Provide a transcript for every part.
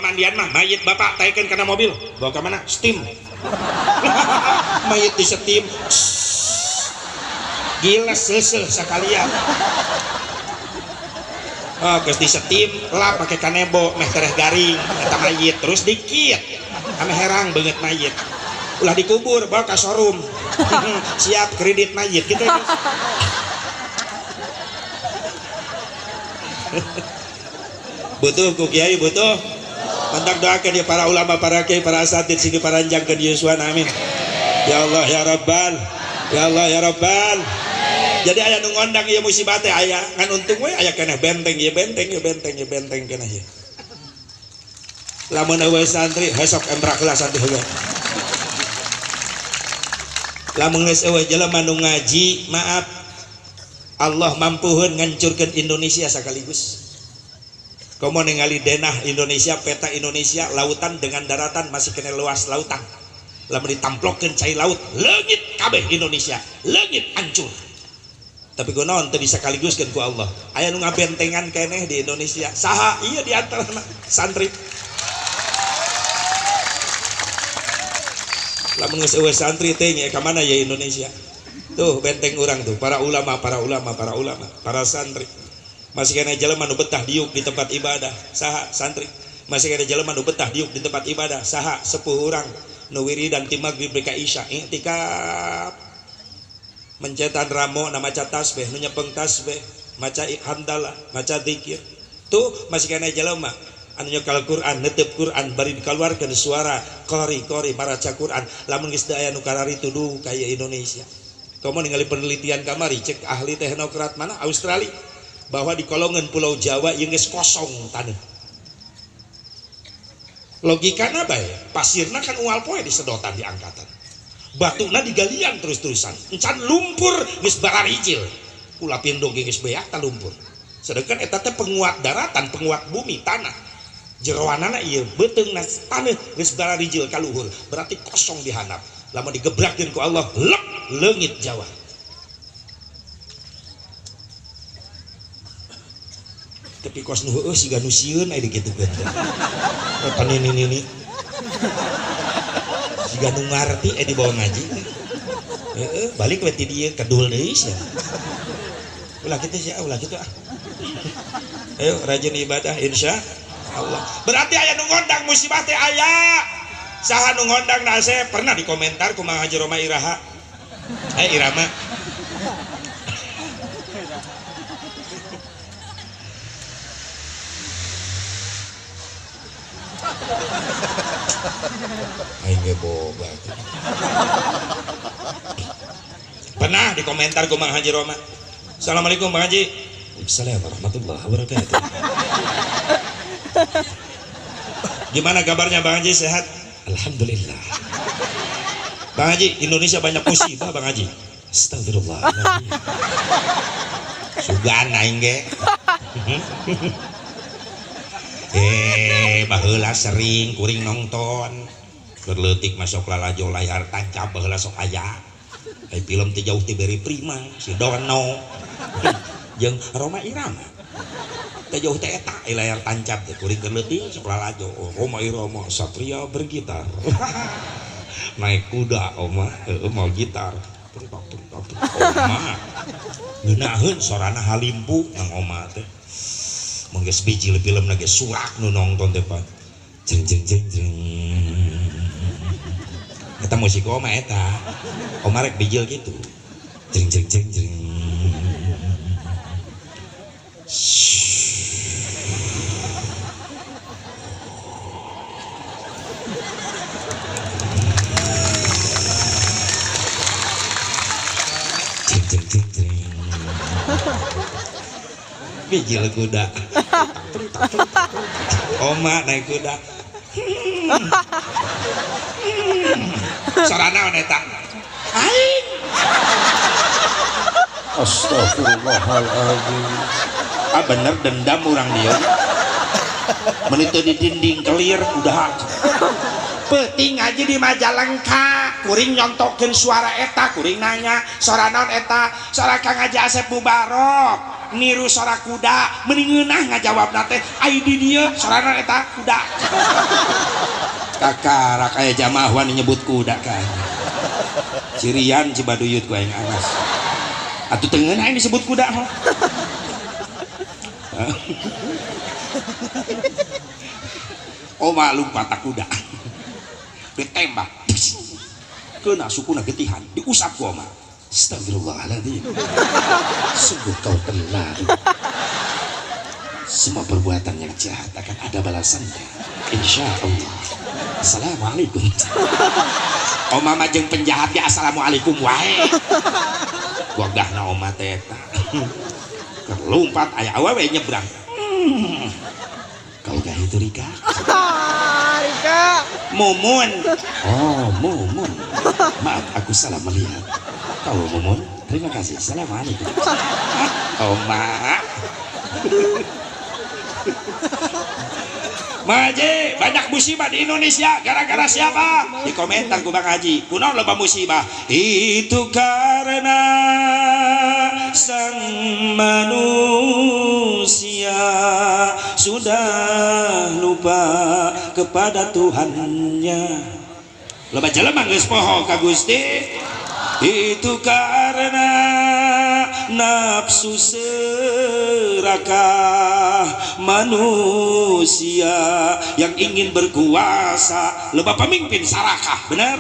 Pamandian mah mayit bapak taikeun kana mobil, bawa ka mana? Steam. Mayit di steam. Gila seuseuh sakalian. Oh, geus di steam, lap make kanebo meh tereh garing eta mayit terus dikit. Ame herang beungeut mayit. Ulah dikubur, bawa ka showroom. Siap kredit mayit gitu. Butuh ku kiai butuh. Mantap doakan ya para ulama, para kiai, para asatid sing diparanjangkeun yuswana, amin. Ya Allah ya Rabbal. Ya Allah ya Rabbal. Jadi aya nu ngondang ieu musibah teh aya, ngan untung we aya keneh benteng ieu benteng ieu benteng ieu benteng keneh ieu. Lamun eueuh santri hesok embrak heula santri heula. Lamun geus eueuh jelema nu ngaji, maaf, Allah mampuheun ngancurkeun Indonesia sekaligus. Komo ningali denah Indonesia, peta Indonesia, lautan dengan daratan masih kena luas lautan. Lamun ditamplokeun cai laut, leungit kabeh Indonesia, leungit hancur. Tapi kunaon teu bisa kaliguskeun ku Allah. Aya nu ngabentengan keneh di Indonesia. Saha? Iya di antara santri. Lamun geus eueuh santri teh nya ka mana ya Indonesia? Tuh benteng urang tuh, para ulama, para ulama, para ulama, para santri. Masih kena jelema nu betah diuk di tempat ibadah, saha? Santri. Masih kena jelema nu betah diuk di tempat ibadah, saha? Sepuh urang nu wiridan ti magrib ka isya, i'tikaf. Mencetan ramo na maca tasbih, nu nyepeng tasbih, maca hamdalah, maca zikir. Tuh masih kena jelema anu nyekal Quran, netep Quran bari dikeluarkeun suara qori-qori maraca Quran. Lamun geus teu aya nu kararitu duh kaya Indonesia. Komo ningali penelitian kamari cek ahli teknokrat mana Australia bahwa di kolongan Pulau Jawa yang geus kosong tanah. Logikana bae, pasirna kan unggal poe disedotan di angkatan. Batuna digalian terus-terusan. Encan lumpur geus bararijil. Kula pindo ge geus beak ta lumpur. Sedangkan eta teh penguat daratan, penguat bumi, tanah. Jeroanana ieu beuteungna taneuh geus bararijil ka luhur, berarti kosong di handap. Lamun digebrakeun ku Allah, lek leungit Jawa. Tapi kos nu heueuh siga nu sieun aya digitukeun teh. Eta nini-nini. Siga nu ngarti dibawa ngaji. Heeh, balik we ti dieu kedul deui sia. Ulah kitu sia, ulah kitu ah. Ayo rajin ibadah insya Allah. Berarti aya nu ngondang musibah teh aya. Saha nu ngondang da saya pernah dikomentar ku Mang Haji Rhoma Iraha. Irama. Aing ge boga. Pernah dikomentar ku Mang Haji Rhoma. Assalamualaikum Bang Haji. Waalaikumsalam warahmatullahi wabarakatuh. Gimana kabarnya Bang Haji, sehat? Alhamdulillah. Bang Haji, Indonesia banyak musibah Bang Haji. Astagfirullah. Sugan aing ge. Baheula sering kuring nonton. Keur leutik masuk lalajo layar tancap baheula sok aya. Ai film teh jauh ti Beri Prima, si Dono. Jeung Rhoma Irama. Teh jauh teh eta layar tancap teh kuring keur leutik sok lalajo. Oh, Rhoma Irama satria bergitar. Naik kuda oma, heueuh mau gitar. Tok tok tok oma. Ngeunaheun sorana halimpu nang oma teh. Mun geus bijil filmna ge surak nu nongton teh Pak. Jeng jeng jeng jeng. Eta musik oma eta. Oma rek bijil gitu. Jeng jeng jeng jeng. Jeng jeng jeng jeng. Bijil kuda. Oma naik kuda. Sorana naon eta? Aing. Astagfirullahaladzim. Ah bener dendam urang dia. Mun teu di dinding kelir udah. Peuting aja di Majalengka, kuring nyontokeun suara eta, kuring nanya, sora naon eta? Sora Kang Haji Asep Mubarok. Niru sora kuda, meni ngeunah ngajawabna teh. Ai di dieu sorana eta kuda. Kakara kaya jamaah wani nyebut kuda kan. Cirian Cibaduyut ku aing anas. Atuh teu ngeunah aing disebut kuda mah. Oma lumpat tak kuda. Ditembak. Kena sukuna getihan, diusap ku oma. Astagfirullahaladzim. Sungguh kau terlalu. Semua perbuatan yang jahat akan ada balasannya. Insya Allah. Assalamualaikum. Oma mah jeung penjahat ge assalamualaikum wae. Wagahna oma teh eta. Keur lumpat aya awewe nyebrang. Kau gak itu Rika? Rika. Mumun. Oh, Mumun. Maaf aku salah melihat. Kau Mumun, terima kasih. Assalamualaikum. Oma. Maje, banyak musibah di Indonesia gara-gara siapa? Di komentar ku Bang Haji, kunaon loba musibah? Itu karena sang manusia sudah lupa kepada Tuhannya. Loba jelema geus poho ka Gusti. Itu karena nafsu serakah manusia yang ingin berkuasa. Loba pemimpin sarakah, benar?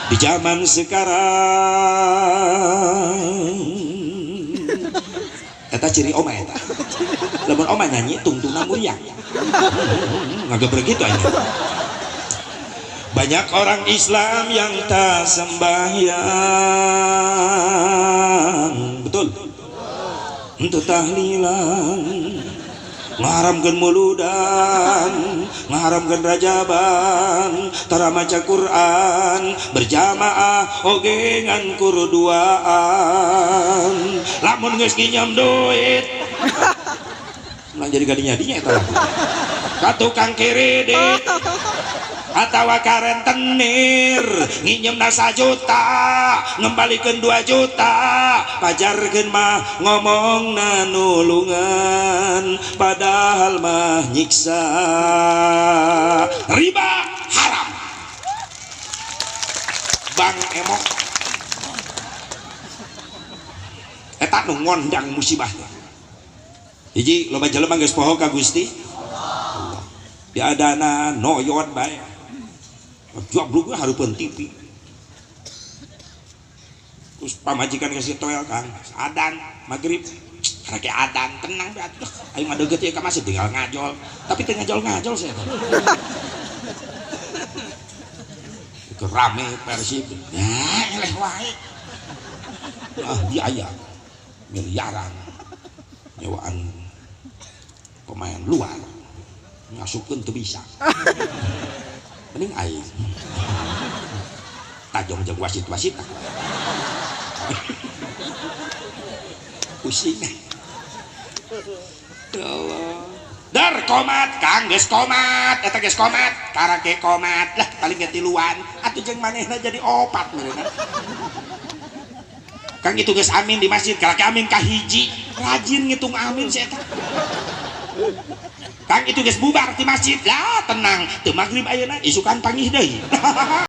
Di zaman sekarang eta ciri oma eta. Lamun oma nyanyi tungtungna muriang. Ngagebreg gitu aja. Banyak orang Islam yang tak sembahyang. Betul. Untuk tahlilan, ngaharamkeun muludan, ngaharamkeun rajaban, tara maca Quran, berjamaah oge ngan kurduaan. Lamun geus nginjem duit, ulah jadi gadinya dinya eta lagu. Ka tukang kredit atawa karentenir nginjemna 1 juta ngembalikeun 2 juta pajarkeun mah ngomongna nulungan padahal mah nyiksa. Riba haram. Bang emok eta nu ngondang musibah teh. Hiji loba jelema geus poho ka Gusti Allah. Diadana noyot bae. Jablug hareupeun TV. Terus pamajikan kasih toel Kang, adan maghrib. Karek adan tenang bae atuh. Aing mah deukeut ieu ka masjid tinggal ngajol. Tapi teu ngajol-ngajol saya teh. Keur rame Persib. Nah, eleh wae. Ah, biaya miliaran. Nyewaan pemain luar. Ngasupkeun teu bisa. Mending aing tajong jeung wasit-wasit pusing. Ya Allah. Dar komat Kang geus komat eta geus komat karake komat lah paling ge tiluan atuh jeung manehna jadi opat meureunna. Kang itu geus amin di masjid karake amin ka hiji rajin ngitung amin si eta. Kang itu geus bubar di masjid lah tenang teu magrib ayeuna isukan pangih deui.